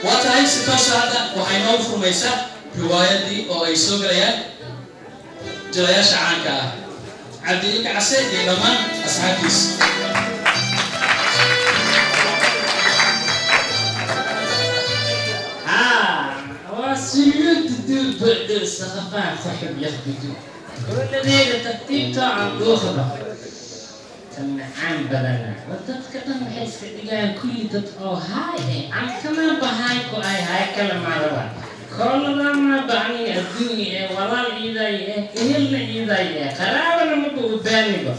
Waa tahay, si toosa hadda waxay noo furmaysaa riwaayadii oo ay soo galayaan jilayaasha caanka ah, Cabdi Ilka Case iyo dhammaan asxaabtiis. وسلوت بعد السقفان صحب يخبزو والذين ترتيبته عن دوخبة تمعان بدنا ودتك دم حس دقان كل دت أو هاي عن كمان بهاي كو أي هاي كلام على كل ما بعني الدنيا ولا إذا إيه إلا إذا إيه قرابة ما بقباني بس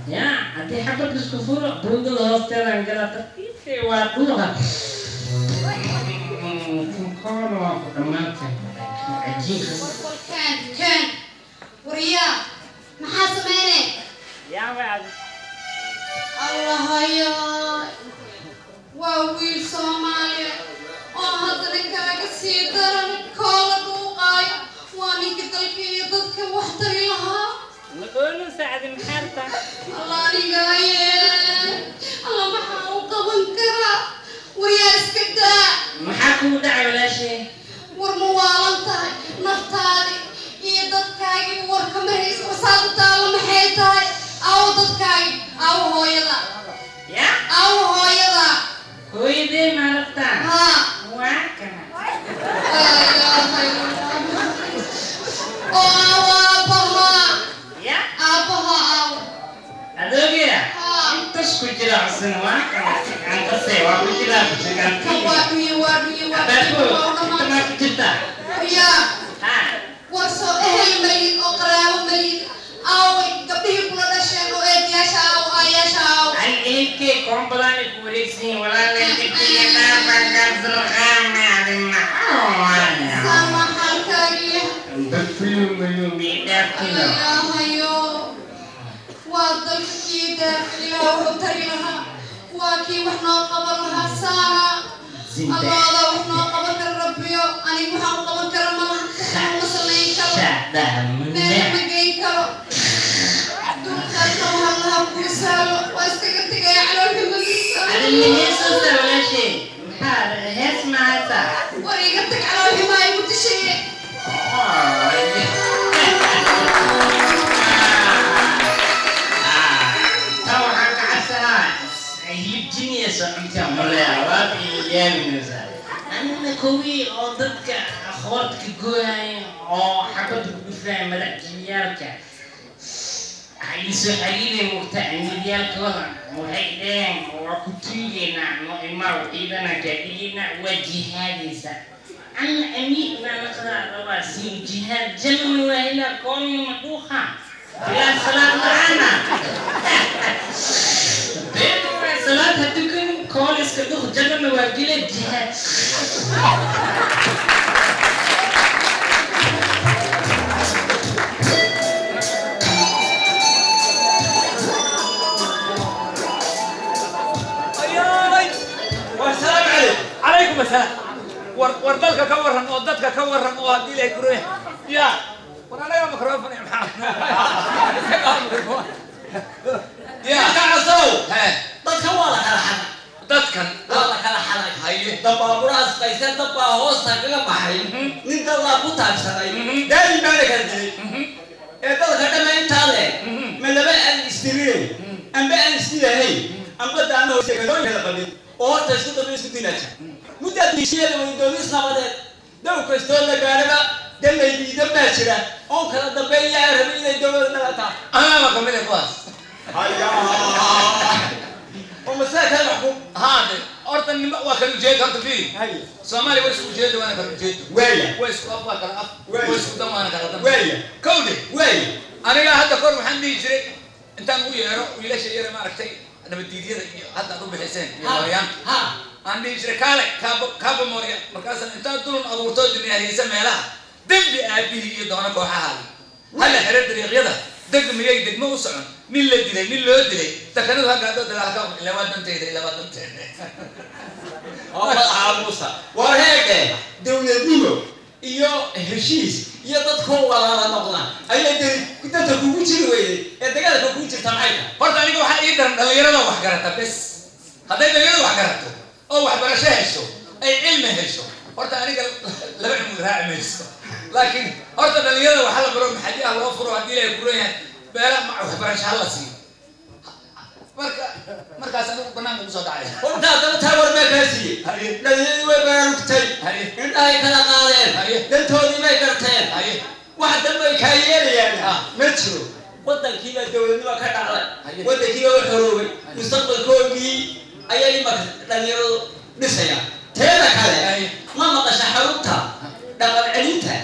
يا هذه حبة الكفور بوند الهوستل عن ترتيب وادوها. Keen keen, waryaa, maxaa sameynay? Allahayo, waa wiil Soomaaliya oo haddana kaaga sii daran koola dhuuqaayo. Waa ninka dalka iyo dadka wax tari lahaa. Allah, anigaaye, Allah, maxaa u qaban karaa? Waryaa, iska daa. Maxaa kugu dhacay, walaashay? War ma waalan tahay? Naftaadi iyo dadkaagii war kama hayso. Wasaada taalo maxay tahay? Aawo dadkaagi? Aawo hooyada? Ya. Aawo hooyada? Hooyadee maaragtaa? Haa. Waa kana. Laa ilaaha illallah. Oo aawo aabbaha? Ya. Aabbaha aawo? Adoogeya. Haa. Intas ku jira cusub waa kana gacantasay waa ku jiraa. Kan waa dhuye, waa dhuye, waa dhuye, waa u inta dhammaatay. Maa ku jirtaa? Waryaa. Ha. War soo ehel malid oo qaraabo malid? Aaway gabdhihii kula dhasheen oo eedayaasha aawo, aayaasha aawo? Ay, ehelkay koonbadaan ku wareegsan walaalay dadkiga dhaafakaasraqaamacdina. Saama xaalkaagii. Baflumulumi dhaafkino. Ilaahayo, waa dalkii daaqilaa wuxuu tari lahaa, waa kii wax noo qaban lahaa. Saana Allaada wax noo qaban kara. Rabbiyo, anigu waxaan u qaban kara malaha, waxaan uma samayn karo, meel ma geyn karo. Dulqaadka waxaan kuu sahlo. Waa iskaga tegaya caloolxumadiisa. Adina heesoosa, walaashay, maxaa hees mahaysaa? War iga tag, caloolxumaa igu dishaye. Tan waxaan ka cabsanaa hilib jiniya soo cuntaa maleya waad iyaaminaysaa. Anina kuwii oo dadka qoortka gooyaya oo xabadda ku dhufaya madax jiniyaalka ay soo xiriiray mugta amiiryaalkooda, waxay dhaheen waa ku tuugaynaa, no imaa ciidana gaadhigeynaa, waa jihaadaysa. Anna amiir baa naqdaa rabaa siin jihaad janna waa helaa koolna madhuuqa bilaa salaad la-aana been waa salaad ha tukanin, kool iska dhuq, jannana waa gila jihaad. Ayaay. Wasalaamu calaykum. Calaykum asalaam. War war, dalka ka waran oo dadka ka waran oo haddii ilaahay kuroya ya war anaga microphone maxaa isagaa microphone ya. Kacasow. He. Dadka waa la kala xaday. Dadkan waa la kala xaday. Haye. Dabaaburaas qayse dab baa hoosta kaga baxay, nin dallaa ku taabsaday, daalin baana kala dilay ee dalka dhama intaa leh. Ma laba aan isdirinay amba aan isdilahayn amba daana kala qabin oo horta isku daba isku dinaaja muddaad heshiiyada wada doonis nabadeed dow kastoo la gaaraba dallay diidan baa jira oon kala dambeeya rabay inay dowlada dhalataa. Anaaba kamid ah kuwaas. Hayaa, oo masaa kale wax ku Haade horta nima waa kala ujeedo horta fiiri. Haye. Soomaaliya waa isku ujeedo waana kala ujeedo. Waaya. Waa isku af, waa kala af. Waaya. Waa isku dan waana kala dan. Waaya. Kowde. Waaya. Aniga hadda kor waxaan dhihi jiray intaan ugu yeero wiilasha yara maaragtay nabaddiidyada iyo hadda aad u bixiseen iyo mooryaanta ha aan dhihi jiray kaale kaaba kaaba moorya, markaasaan intaad dulun abuurtoo dunyahaysa meelaha dembi aabihii iyo doono kooxahaadi hala xiro dariiqyada degmiyay degmo u socon, nin la dilay nin loo dilay takanadu hagaado dagaalka ilaa waa dantayda, ilaa waa dantayda. Oo madaxa Muusa, war heege, dowladnimo iyo heshiis iyo dadkoo walaala noqda ayaa dee dadka kugu jiri weyday ee dagaalka kugu jirta, maxay tahay? Horta aniga waxaa ii daran dhalinyarada wax garata bes. Hadday dhalinyarada wax garato oo waxbarasho hesho Ay cilmi hesho. Horta aniga laba cilmi raaci mayso, laakiin horta dhalinyarada waxaa la baro maxadi ah loo furo haddii ilaahay kuran yahay beela waxbarasho ha la siiyo. Marka markaas anigu banaanka kusoo dhacay. Horta haddaba taa war baa kaa siiyey. Dhalinyaradii way baraarugtay, indhahay kala qaadeen, dantoodii bay garteen, wax dambe ay kaa yeelayaan ma jiro. Waddankii baa dowladnimo ka dhacday, waddankii baa u xoroobay, mustaqbalkoogii ayay imaka dhalinyaradu dhisayaan. Teeda kale, ma maqasha xarunta dhaqan celinta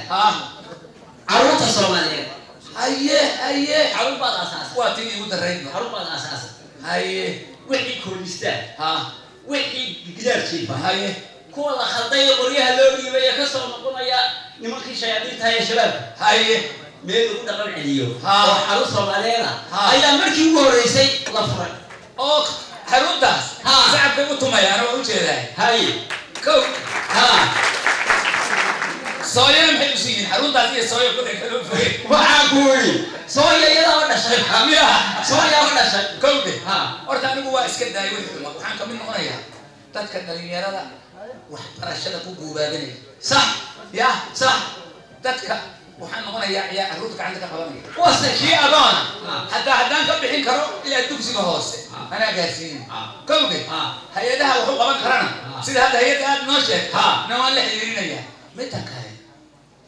carruurta Soomaaliyeed? Haye haye, xarun baad asaasay. Waa tii igu darayd. Xarun baad asaasay. Haye. Wixii koolistaa, wixii gidaar jiifa, haye, kuwa la khalday ee qoryaha loo dhiibay ee kasoo noqonaya nimankii shayaadiinta ee shabaabka, haye, meel lagu dhaqan celiyo oo xarun Soomaaliyeed ah ayaa markii ugu horreysay la furay. Oo xaruntaas shacabkay u tumayaan waa ujeedaa. Haye. Kow sooyana maxay u siiyiin xaruntaas iyo sooyo kulay kala fogey? Waxaan ku yidhi sooya iyadaaba dhashay. Miya sooyaaba dhashay? Kowdhe. Horta anigu waa iska daayay wixii xuma. Waxaan kamid noqonayaa dadka dhalinyarada waxbarashada ku guubaabanaya. Sax. Ya sax. Dadka waxaan noqonayaa ciyaa carruurta gacanta ka qabanaya. Wase kii adoona hataa haddaan ka bixin karo ilaa dugsiga hoose anaa gaarsiinin. Kowdhe. Hay-adaha waxu qaban karana sida hadda hay-adda aada noo sheeg na waan la xiriirinayaa. Midda kale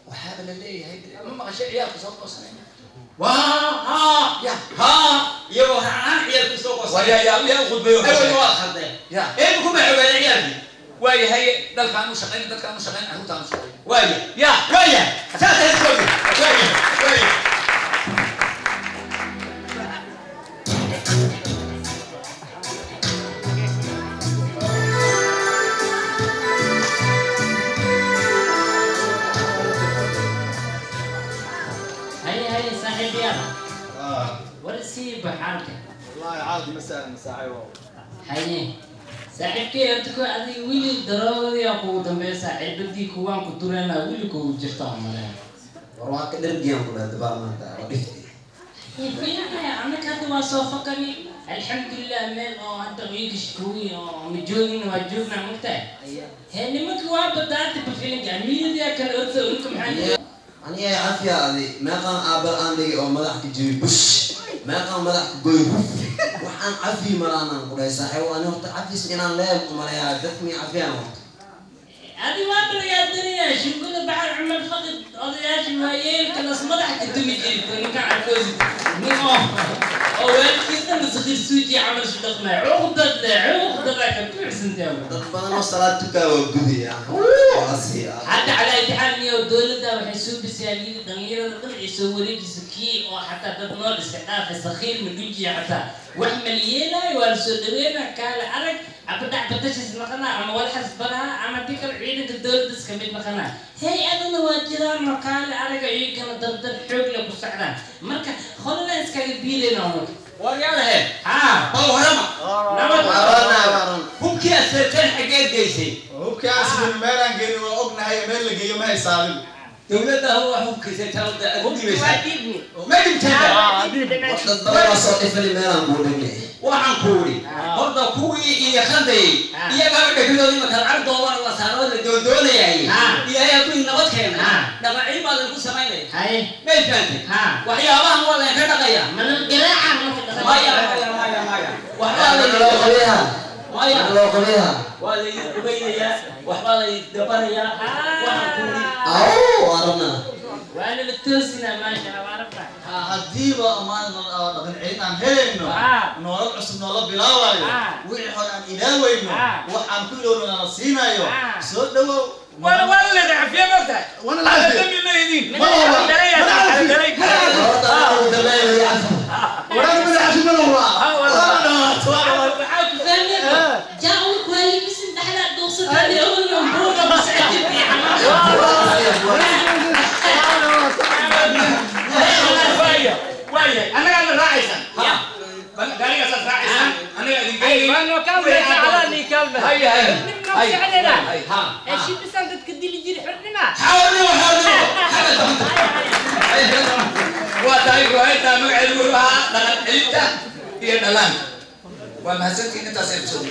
waxaaba la leeyahay, ma maqashay ciyaalka soo goosanaya? Waa ya iyagoo raacaan ciyaalku soo goosanaya. Waa yaa yaa u khudbeeyo. Awel waa khaldeen ya eeba kuma xogaada ciyaalkii. Waayahay, dalkaan u shaqayn, dadkaan u shaqayn, carruurtaan u shaqayn. Waaya ya waaya, saasay soo waaya waaya. Haye haye saaxiibayaal, war siiba xaalka. والله عادي مساء مساعي. Haye saaxiibkay, horta ku adiga wili daroogadii aa kugu dambeeya, saaxiibadii kuwaan ku dureynaa wili kugu jirta oo maleyn. War waa ka dhargiyaan ku dhaha dabaa maanta waa dhifti. Fiicnaya, annaka hadda waa soo fakani, alxamdulilah. Meel oo hadda iigish kuwii oo ma joogin, waa joognaa, mogtahay. Hee, nimanka waa badaanta bafilinka miidiya kale orta unka maxaa? Aniga cafiya adi meeqaan aabal aan dhigi oo madax ka jibi bush, meeqaan madax ka goy huf, waxaan cafi malaanaan ku dhahay saaxiibo. Ani horta cafis inaan leeb umalayaa, dadka mi cafiyaan horta? Adi waa balayaadinaya shungula baxar cumar faqid odayaasha waayeelka las madax ka tumi jirto ninka carkoosi nin oo waalidkiisna masakir suuji camal isu dhaqmaya, cuqdad le cuqdada ka buuxsantay. Dad badan oo salaad tukaa waa gudaya asiya. Hadda calaa itixaal niyo dowladda waxay soo bisaa yiri dhalinyarada dhan ay soo wareejiso kii oo xataa dad nool iska dhaafay sakhiir ma dhujiya xataa wax malyeelaayo, waa la soo dhaweynaa, kaale arag abadhac badashis naqanaa ama walxas baraha ama hadii kale ciidanka dowladda iska mid naqanaa. Hay-adana waa jiraan oo kaale araga iyagana dardar xoog leh ku socdaan, marka qolana iskaga biilayna unug. Waryaalahe haa, bal warama. Nabad. Hubkii aad seerteen xaggeed geysay? Hubkii aan simin meelaan geynin waa ognahay, meel la geeyo ma haysaabin. Dowladda huwa hubkiisa tawda aad u dhiibaysaa. Waa dhiibni. Ma dhibtaba. Dad badan waa soo dhifani meelaan kuu dhignay. Waxaan ku uri horta kuwii iyo khaldayay iyagaaba dhegdooda imaka lacag doolar la saaro la doondoonayay. Ilaahay hadduu nabad keena dhaqanciin baa lagu samaynaya. Haye. May fahantay? Waxyaabahan waa laynka dhaqaya. Mana garaaca marka dhaqan? Maya maya maya maya, waxbaa Mana loo la qabiyaha? Maya. Mana loo qabiyaha? Waa laydin qubaynayaa, waxbaa laydin dabarayaa, waxaan ku uri Aw, waa rabnaa. Waana la toosinaa, maasha Allah, waa rabnaa. Haddiiba ammaan dhaqan celin aan helayno, nolol cusub noola bilaabayo, wixii hore aan ilaawayno, waxaan ku ilowno nala siinayo, soo dhawow. Waana waa la leedahay cafiye maogtahay. Waana la cafiye. Dambi ma leediin. Ma laha. Mana cafi. Horta anaa ugu dambeeya weli cafi. Waraan mana cafi ma laha. Waa dhamaat, waa dhamaat. Waxaa ku fahmay jaa ku halibisin dhaxda dhuuqsatani awalna buuga masajidii. Waaya waaya, annagaadna raacaysaan, gaarigaasaad raacaysaan, annagaa idin geynay. Haye haye. Heshiibisaan dadka dili jiri xornima. Xawnimo xawnimo. Waa tahay riwaayadda magaceedu wuxuu ahaa dhaqan celinta iyo dhallaanka. Waa mahadsantihiin, intaas ay kusoo.